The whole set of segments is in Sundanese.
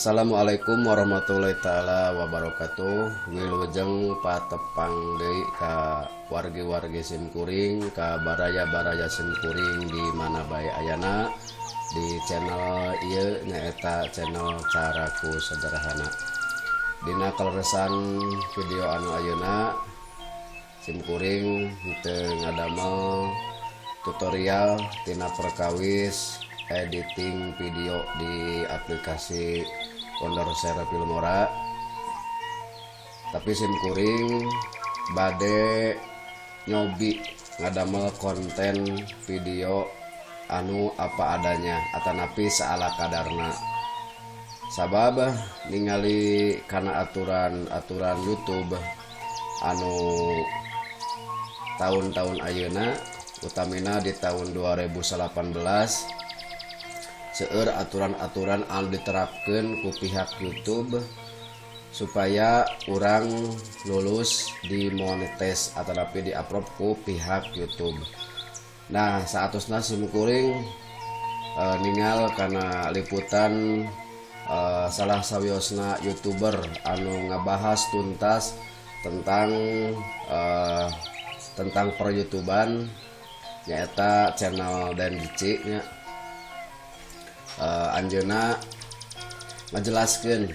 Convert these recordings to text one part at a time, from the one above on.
Assalamualaikum warahmatullahi taala wabarakatuh. Wilujeng patepang deui ka wargi-wargi simkuring, ka baraya-baraya simkuring di mana bae ayana di channel ieu, nyaeta channel Caraku Sederhana. Dina kaleresan video anu ayeuna, simkuring teu ngadamel tutorial tina perkawis editing video di aplikasi Wondershare Filmora, tapi simkuring bade nyobi ngadamel konten video anu apa adanya atanapi saala kadarna, sabab ningali karena aturan-aturan YouTube anu tahun-tahun ayeuna, utamina di tahun 2018, seueur aturan-aturan anu diterapkan ku pihak YouTube supaya urang lulus di monetis atau di approve ku pihak YouTube. Nah, saatosna simkuring ningal karena liputan salah sawiosna YouTuber anu ngabahas tuntas tentang per YouTubean, nyaeta channel Dan Dici nya. Anjeunna ngajelaskeun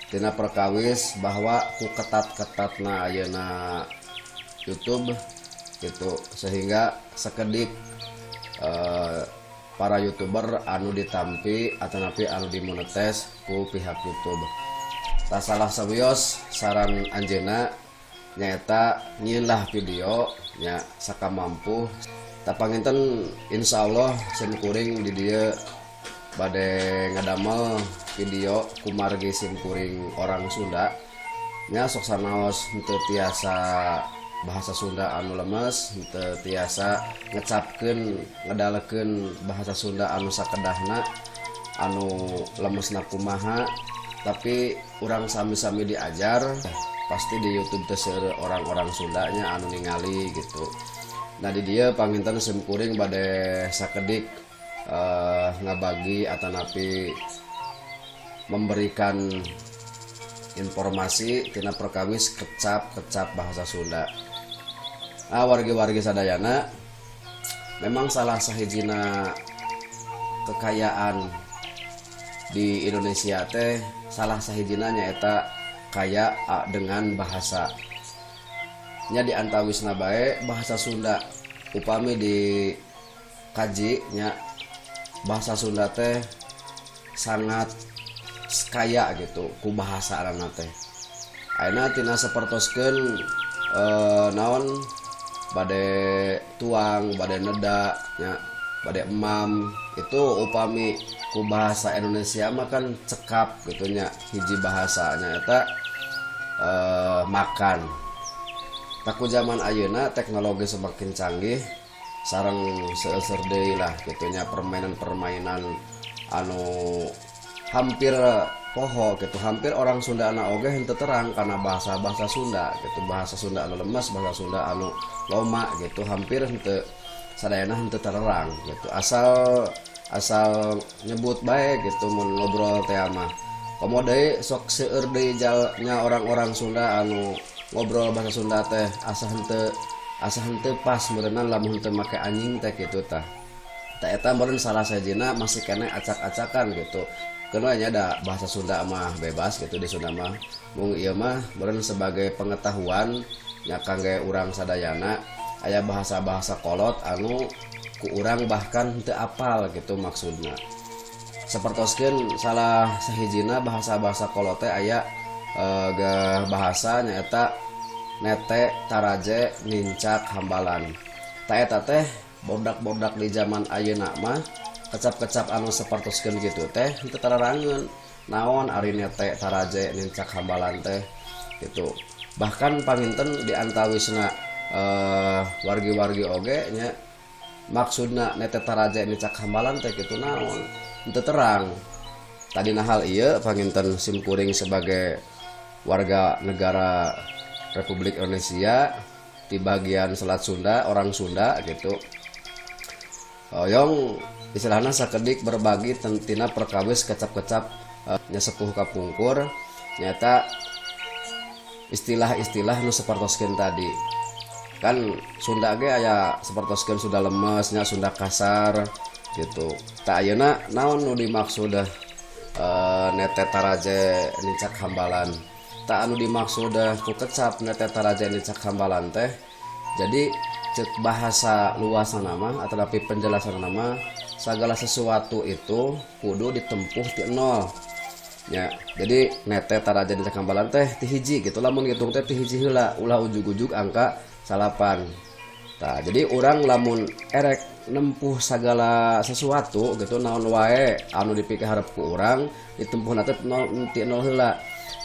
tina perkawis bahwa ku ketat-ketatna ayeuna YouTube gitu, sehingga sakedik para YouTuber anu ditampi atanapi anu dimonetes ku pihak YouTube. Tak salah sawios saran anjeunna nyaeta nyieunlah video nya sakamampu. Tah, panginten insyaallah simkuring di dieu bade ngadamel video kumargi simkuring orang Sunda nya, sok sanaos henteu tiasa bahasa Sunda anu lemes, henteu tiasa ngecapkeun, ngedalekeun bahasa Sunda anu sakedahna, anu lemesna kumaha, tapi urang sami-sami diajar. Pasti di YouTube teh seueur orang-orang Sundanya anu ningali gitu. Nah, di dieu panginten simkuring bade sakedik ngabagi atanapi memberikan informasi tina perkawis kecap-kecap bahasa Sunda. Nah, wargi-wargi sadayana, memang salah sahijina kekayaan di Indonesia teh salah sahijina nyaeta kaya dengan bahasa nya. Di antawisna bae bahasa Sunda. Upami dikaji nya, bahasa Sunda teh sangat kaya gitu ku bahasa aranna teh. Ayeuna tina sapertoskeun naon, bade tuang, bade neda nya, bade emam, itu upami ku bahasa Indonesia mah kan cekap gitu nya, hiji bahasanya eta makan. Tah, ku zaman ayeuna teknologi semakin canggih sareng seueur deui lah gitu nya permainan-permainan anu hampir poho gitu, hampir orang Sunda anu oge henteu terang karena bahasa-bahasa Sunda gitu, bahasa Sunda anu lemes, bahasa Sunda anu loma gitu, hampir henteu sadayana henteu terang gitu, asal asal nyebut bae gitu mun ngobrol teh mah. Komo deui sok seueur deui nya orang-orang Sunda anu ngobrol bahasa Sunda teh asa henteu pas meureunnan lamun henteu make anjing teh gitu. Tah, tah eta meureun salah sahijina masih keneh acak-acakan gitu. Keun nya da bahasa Sunda mah bebas gitu di Sunda mah. Mung ieu mah meureun sebagai pengetahuan nya kangge urang sadayana, aya bahasa-bahasa kolot anu ku urang bahkan henteu apal gitu maksudna. Sapertoskeun salah sahijina bahasa-bahasa kolot teh aya bahasa nyaeta nete taraje nincak hambalan. Tah, eta teh bodak-bodak di zaman ayeuna mah kecap-kecap anu sapertoskeun kitu teh henteu tararangeun naon ari nete taraje nincak hambalan teh gitu. Bahkan panginten di antawisna wargi-wargi oge nya, maksudna nete taraje nincak hambalan teh kitu naon, henteu terang. Tadi hal ieu panginten simkuring sebagai warga negara Republik Indonesia di bagian Selat Sunda, orang Sunda gitu, hoyong Istilahna sakedik berbagi tina perkawis kecap-kecap nya sepuh kapungkur, nyata istilah-istilah nu sapertoskeun tadi. Kan Sunda ge aya sapertoskeun Sunda lemes nya, Sunda kasar gitu. Tah, ayeuna naon nu dimaksud nete taraje nincak hambalan? Tah, anu dimaksud ku kecap nete taraje nincak hambalan teh, jadi cek bahasa luasna mah atau tapi penjelasan nama, segala sesuatu itu kudu ditempuh ti nol ya. Jadi nete taraje nincak hambalan teh ti hiji gitu. Lamun ngitung teh ti hiji heula, ulah ujug-ujug angka 9. Tah, jadi urang lamun erek nempuh segala sesuatu gitu, naon wae anu dipikaharep ku urang, ditempuh teh nol, ti nol heula.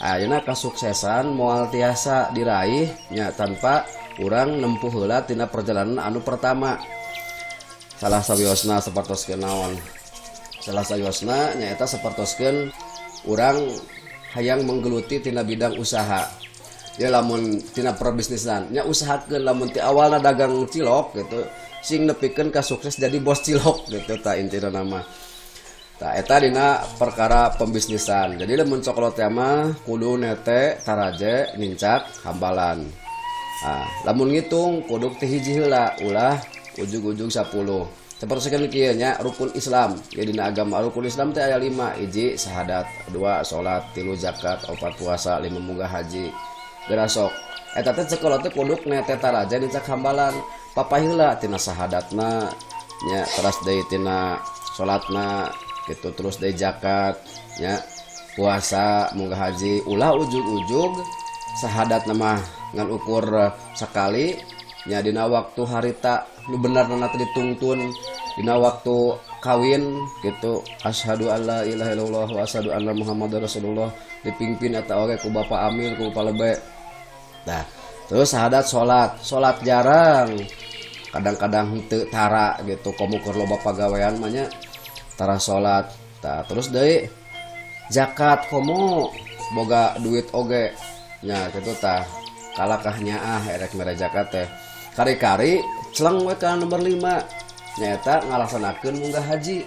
Ayeuna kasuksesan moal tiasa diraih nya tanpa urang nempuh heula tina perjalanan anu pertama. Salah sawiosna sapertoskeun naon? Salah sawiosna nyaeta sapertoskeun urang hayang menggeluti tina bidang usaha ya, lamun tina perbisnisan nya, usahakeun lamun ti awalna dagang cilok gitu, sing nepikeun ka sukses jadi bos cilok gitu. Tah, intina nama tah eta dina perkara pembisnisan. Jadi lamun cek kolot mah kudu nete taraje nincak hambalan. Nah, lamun ngitung kudu ti hiji heula, ulah ujug-ujug 10. Seperti kan kieu nya, rukun Islam ya, dina agama rukun Islam teh aya 5: hiji syahadat, dua salat, tilu zakat, opat puasa, lima munggah haji. Geura sok eta teh cek kolot teh kudu nete taraje nincak hambalan, papay heula tina syahadatna nya, terus deui tina salatna gitu, terus deui zakat nya, puasa, munggah haji. Ulah ujug-ujug syahadat mah ngan ukur sekali nya, dina waktu harita nu bener teh ditungtun dina waktu kawin gitu, "Asyhadu alla ilaha illallah wa asyhadu anna muhammadar rasulullah," dipimpin eta oge ku Bapak Amil, ku Bapak Lebe. Nah, terus syahadat, salat, salat jarang, kadang-kadang henteu tara gitu, komo keur loba pagawean mah nya, tara salat. Tah, terus deui zakat, komo boga duit oge nya gitu. Tah, kalakah nyaah erek mere zakat teh, kari-kari celeng we ka nomor 5, nyaeta ngalaksanakeun munggah haji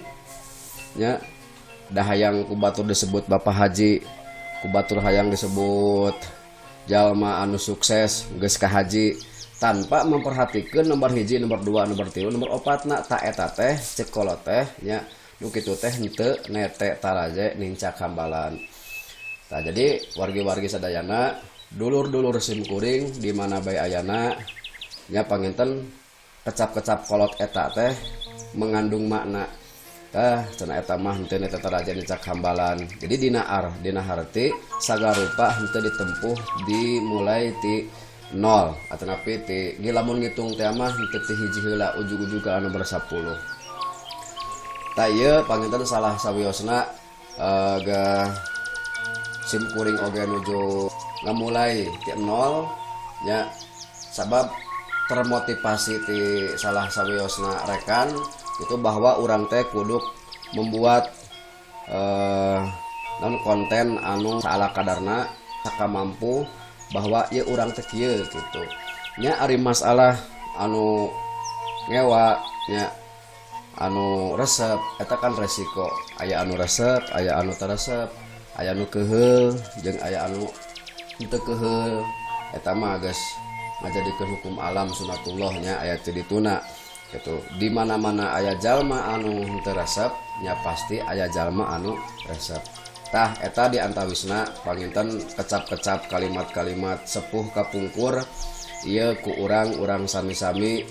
nya. Dah hayang ku batur disebut bapak haji, ku batur hayang disebut jalma anu sukses geus ka haji, tanpa memperhatikan nomor hiji, nomor dua, nomor tilu, nomor opat. Na tah, eta teh cek kolot teh nya, nu kitu teh henteu nete taraje nincak hambalan. Tah, jadi wargi-wargi sadayana, dulur-dulur sim kuring di mana bae ayana nya, panginten kecap-kecap kolot eta teh mengandung makna. Tah, cenah eta mah henteu nete taraje nincak hambalan. Jadi dina harti sagarupa henteu ditempuh dimulai ti nol atanapi ti lamun ngitung teh mah henteu ti hiji heula ujug-ujug ka nomor 10. Tah, ieu panginten salah sawiosna ga sim kuring oge nuju ngamulai ti nol nya, sabab termotivasi ti salah sawiosna rekan itu bahwa urang teh kudu membuat non konten anu saala kadarna, sakamampu, bahwa ya urang teh kieu gitu nya. Ari masalah anu ngewa nya, anu resep, eta kan resiko, aya anu resep, aya anu teresep, aya anu keheul jeung aya anu henteu keheul. Eta mah geus ngajadikeun hukum alam, sunatullah nya, aya teu dituna gitu. Di mana-mana aya jalma anu henteu resep nya, pasti aya jalma anu resep. Tah, eta di antawisna panginten kecap-kecap kalimat-kalimat sepuh kapungkur ieu ku urang-urang sami-sami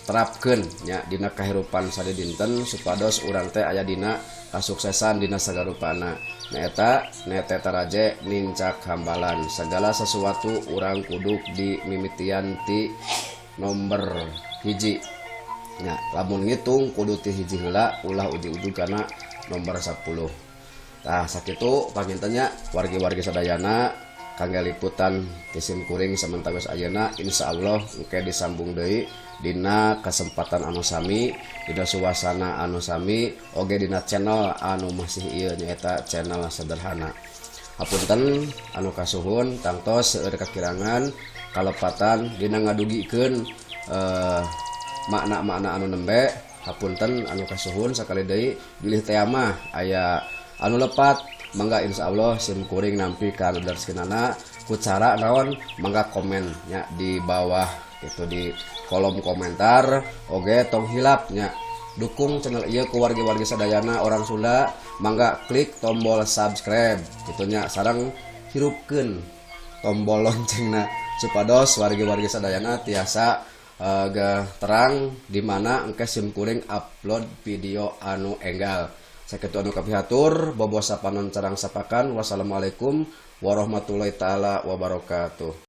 terapkeun nya dina kahirupan sadidinten, supados urang teh aya dina kasuksesan dina sagarupana. Nyaeta nete taraje nincak hambalan, segala sesuatu urang kudu dimimitian ti nomor hiji nya. Lamun ngitung kudu ti hiji heula, ulah ujug-ujug kana nomor 10. Tah, sakitu panginten nya, wargi-wargi sadayana, kangge liputan ti sim kuring samentawis ayeuna. Insyaallah engke disambung deui dina kesempatan anu sami, dina suasana anu sami oge, dina channel anu masih ieu, nyaeta channel sederhana. Hapunten anu kasuhun, tangtos seueur kakirangan kalepatan dina ngadugikeun makna-makna anu nembe. Hapunten anu kasuhun, sakali deui bilih teh mah aya anu lepat, mangga insya Allah sim kuring nampi ka anu ku cara naon? Mangga komen nya di bawah itu, di kolom komentar. Oge tong hilap nya, dukung channel ieu ku wargi-wargi sadayana orang Sunda, mangga klik tombol subscribe gitu nya, sareng hirupkeun tombol loncengna supados wargi-wargi sadayana tiasa terang di mana engke sim kuring upload video anu enggal. Sakitu anu kapihatur, bobo sapanon carang sapakan. Wassalamualaikum warahmatullahi taala wabarakatuh.